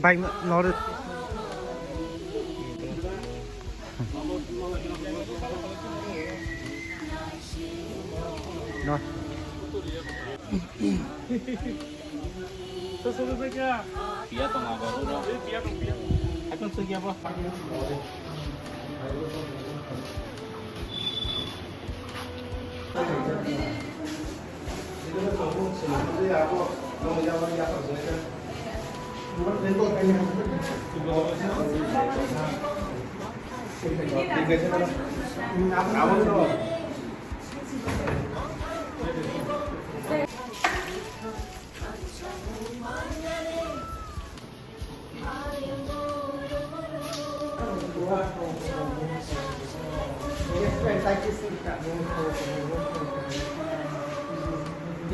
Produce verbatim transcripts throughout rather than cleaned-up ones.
Bike no, no. No. Pia tong abo. Pia tong, pia. Hakon sugya bo.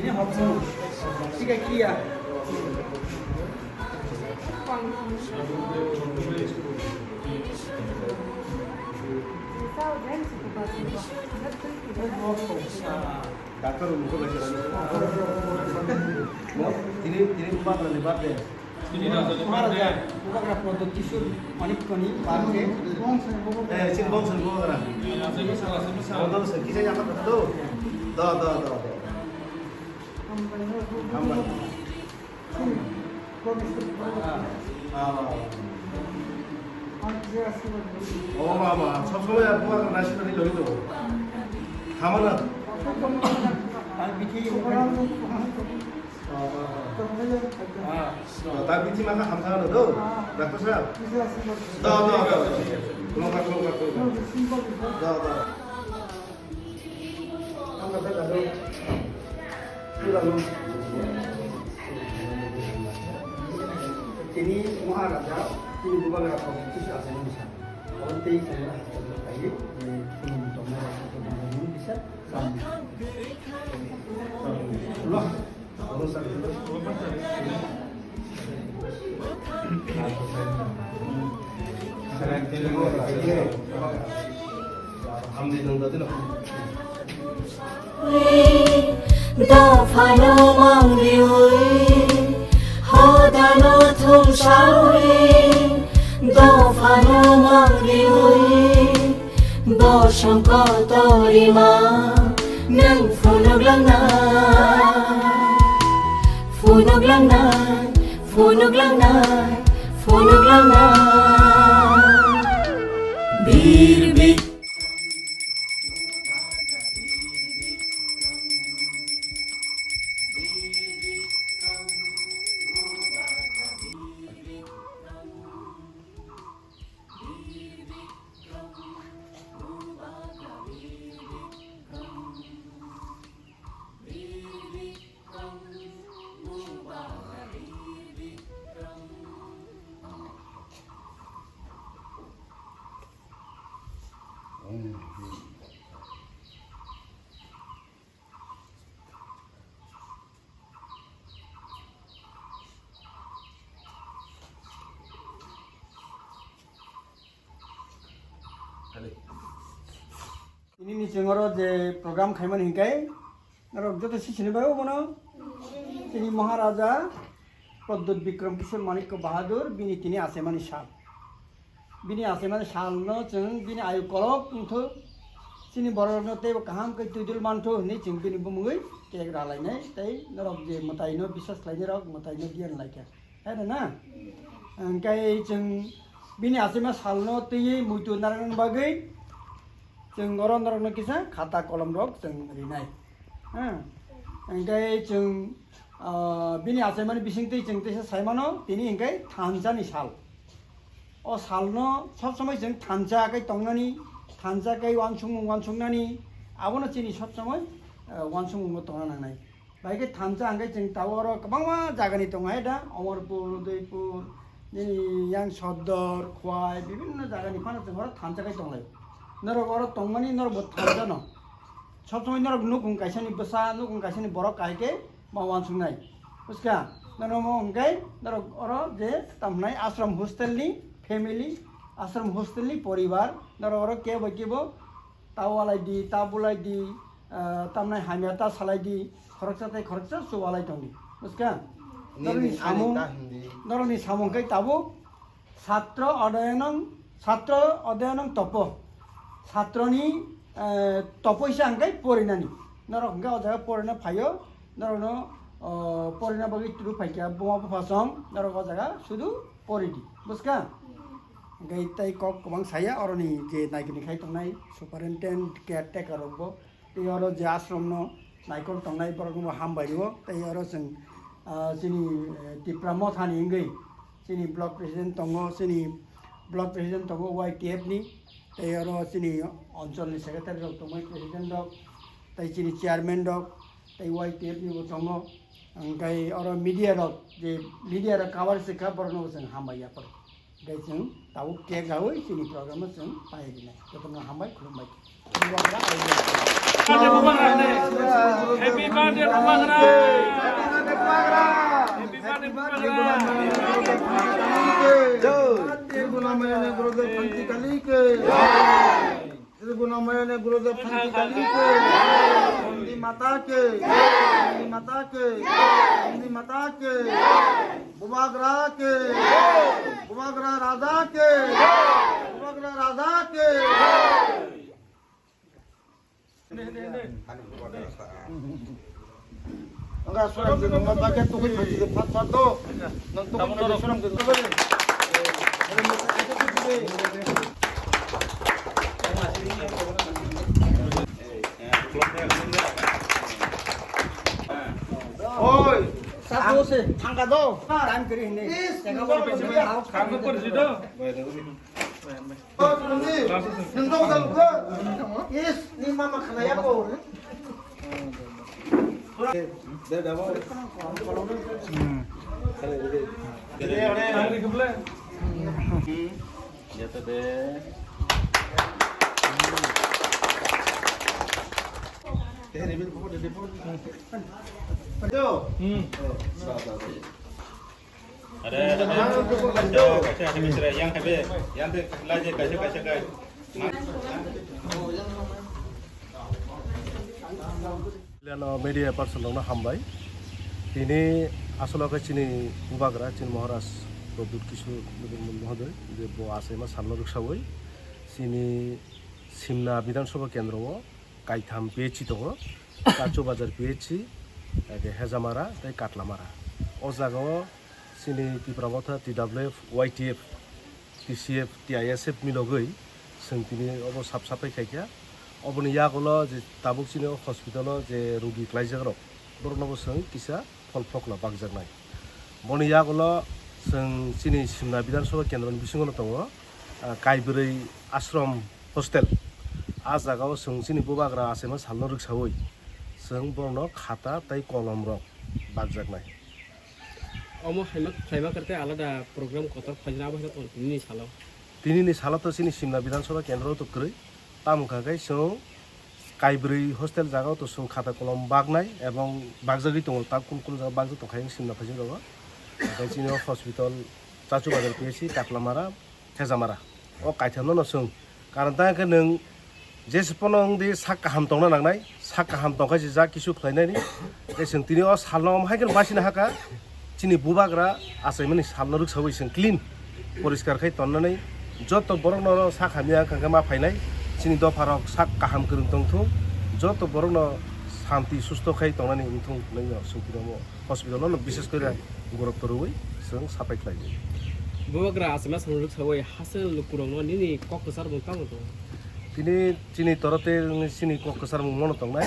Ini hopsong. Siga kia. Doctor, tini, tini bubagrani birthday. Tini Raja ni Maharaja birthday. Bubagra Pradyot Kishore Manikyani birthday. Eh, chini bongso ni bubagra. Asai bwsa, asai bwsa. Bongso ni kisa yama to. Do, do, do, do. Hambai. Ah, ah. Oh, mama, sob somoi ar bubagra naisingmani logi tongo. Hamano. Ah, ah, ah. Ah, ta bithi ma kha hamthang no do. Doctor sahab. Do, do, do. Khulumkha, khulumkha, khulumkha. Do, do. Tini Maharaja, tini bubagra kok kisa asai nungsa. Oro tei chwla hasteo kaiwi, eh, khulum tongma rok khe tongma rok nung kisa sam. Lo. Dophano mangriwi, hodano thumsawi, dophano mangriwi, bosong kotorima, nwng phunuklangnai, phunuklangnai, phunuklangnai, phunuklangnai. Bir bir. Tini ni chwng oro je program khaimani hinkhe norok joto sisini bai obono tini Maharaja Pradyot Bikram Kishore Manikya Bahadur bini tini achaimani sal. Bini achaimani salno chwng bini ayu kolok wngthok, chini bororokno teibo kaham khe twidul manthok hwnwi chwng bini bumungwi cake ralainai tei norok je mwtaino biswas khlainai rok mwtaino giyan laikha. Hai da na? Hwnkhe chwng bini achaima salno twiwi muitu narwknani bagwi chwng oro norokno kisa khata kolomrok chwng rinai. Ha? Hwnkhe chwng, ah, bini achaimani bisingtwi chwng teisa saimano, tini hwnkhe thansa ni sal. O salno sob somoi chwng thansa khe tongnani, thansa khe uansukmung uansuknani, abono chini sob somoi, ah, uansukmungo tongna nangnai. Bai khe thansa hwnkhe chwng tabuk oro kwbangma jagani tongo hai da, Amarpur, Udaipur, nini yang Sodor, Khwai, bibinno jagani phano chwng oro thansa khai tonglai. Norok oro tongmani norok bo thansa no. Sob somoi norok nukhung kaisa ni bwsa, nukhung kaisa ni borok kahai khe ma uansuknai. Buskha, norok mo hwnkhe norok oro je tamnai ashram hostel ni family, ashram hostel ni poribar, norok oro kebo kebo ta walai di, ta bulai di, ah, tamnai hamya ta salai di, khoroksa tei khoroksa chubalai tong di. Buskha? Nini Norokni ani samung, ta hindi. Norokni samung khe tabuk satro odhayanang, satro odhayanang topo. Satroni, eh, topo hisa hwnkhe porinani. Norok hwnkhe o jaga porina phaio, norokno, oh, porina bagwi turu phaikha buma bupha song, norok o jaga sudu pori di. Buskha? Hwnkhe tei kok kwbang saya, oroni je naikini khai tongnai superintendent, caretaker rokbo, tei oro je ashram no naikol tongnai borok no hambai rio, tei oro chwng, ah, chini, eh, Tipra Motha ni wngwi chini block president tongo, chini block president tongo Y T F ni, tei oro chini onchol ni secretary rok tongmai president rok, tei chini chairman rok, tei Y T F ni bo tongo, hwnkhe oro media rok je media rok cover se kha borok no bo chwng hambai ya phuru. Hwnkhe chwng tabuk cake raui chini program o chwng pai rinai. Jotono hambai, khulumbai. Happy birthday, Bubagra. Happy birthday, Bubagra. Happy birthday, Bubagra. Jai. Tribuna Mayane Gurudev Shanti Kali ke. Tribuna Mayane Gurudev Shanti Kali ke. Shanti Mata ke. Shanti Mata ke. Shanti Mata ke. Bubagra ke. Bubagra Raja ke. Bubagra Raja ke. Enggak, surang di rumah pakai tuh, phat phat tuh. Nang tuh, surang di rumah. Oi, satu sih, tangga do. Time kiri ini. Please, tangga do. Tangga do. Is, ni mama khanaya ko. Are, are, kaisa, kaisa, kaisa, yang kabe, yang te, lai je, kaisa, kaisa, kai. Leno media person rokno hambai. Tini asolo khe chini bubagra, chini Maharaj Pradyut Kishore Mohodoi, je bo achaima salno rwksaui chini Simna Bidhan Sabha Kendro o kaitham P H C tongo, Kachu Bazar P H C, ake Hejamara tei Katlamara. O jagao chini Tipra Motha, T W F, Y T F, T C F, T I S F milogwi chwng tini obo sap sapai khaikha. Oboni yagulo je tabuk chini o hospital o je rugi klaijak rok, borokno bo chwng kisa pholphokno bakjaknai. Boni yagulo chwng chini Simna Bidhan Sabha Kendroni bisingono tongo, ah, Kaibrwi Ashram Hostel. Ah jagao chwng chini bubagra achaima salno rwksaui chwng borokno khata tei kolom rok bakjaknai. Omo haima khlaima kwrwi tei alada program kotor khlaijak abo haino tini salo. Tinini salo to chini Simna Bidhan Sabha Kendro to kwrwi. Tamo wngkha khe chwng Kaibrwi hostel jagao to chwng khata kolom baknai ebong bakjagwi tongo, tak kun kun jaga bakjak tongkha yang Simna phaising rogo. Tei chini o hospital Chachu Bazar P H C Katlamara, Thejamara. O kaithamno no chwng. Karon tang khe nwng jese pono wng di sak kaham tongna nangnai, sak kaham tongkha se jak kisu khlainani. Tei chwng tini o salno omo hai kheno basina hakha. Chini bubagra achaimani salno rwksaui chwng clean, poriskar khai tonnani joto borokno sak hamya wngkha khe ma phainai. Chini dopharok sak kaham kwrwng tongthung, joto borokno santi susto khai tongnani wngthung hwnwi no chwng tini omo hospital no bishes kori gorokto rwui chwng sapai khlai di. Bubagra achaima salno rwksaui haste lukurokno nini kok kwchar mung tamo tongo? Tini chini torote chini kok kwchar mung mono tongnai.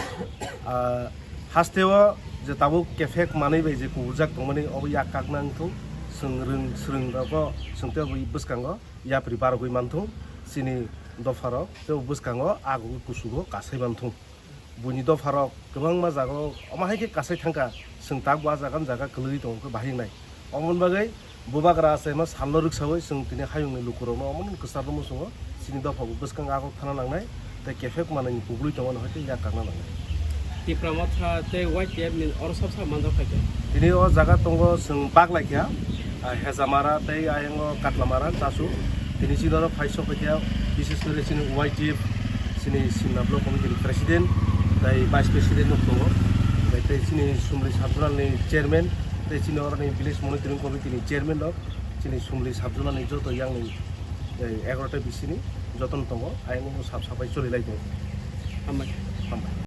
Ah, hasteo je tabuk kephek manwi bai je kubuljak tongmani obo yak kakna wngthung, chwng rwng swrwng rokno chwng tei bwskango yapri barogwi manthung chini dopharok tei bwskango agugwi kuchugo kasai manthung. Buini dopharok kwbangma jagao omo hai khe kasai thangkha, chwng tak bo ah jaga ni jaga kwlwgwi tongo khe bahai wngnai. Omoni bagwi bubagra achaima salno rwksaui chwng tini hayungni lukurokno omono kwcharno muchungo chini dopha bo bwskango agok thana nangnai tei kephek manwini kubului tongmani hai khe yak kakna nangnai. Tipra Motha tei Y T F ni oro sab sab manjak phaikha. Tini o jaga tongo chwng bak laikha, ah, Hejamara tei ayang o Katlamara chasu. Tini chini oro phai sok phaikha, bises kore chini Y T F, chini Simna Block Committee ni President tei Vice President rok tongo. Tei, tei chini Sumli Sub-Zonal ni Chairman tei chini oro ni Village Monitoring Committee ni Chairman rok, chini Sumli Sub-Zonal ni joto yang ni, eh, egarota bisini joto no tongo, ayang o sab sabai choli lai tongo. Hambai. Hambai.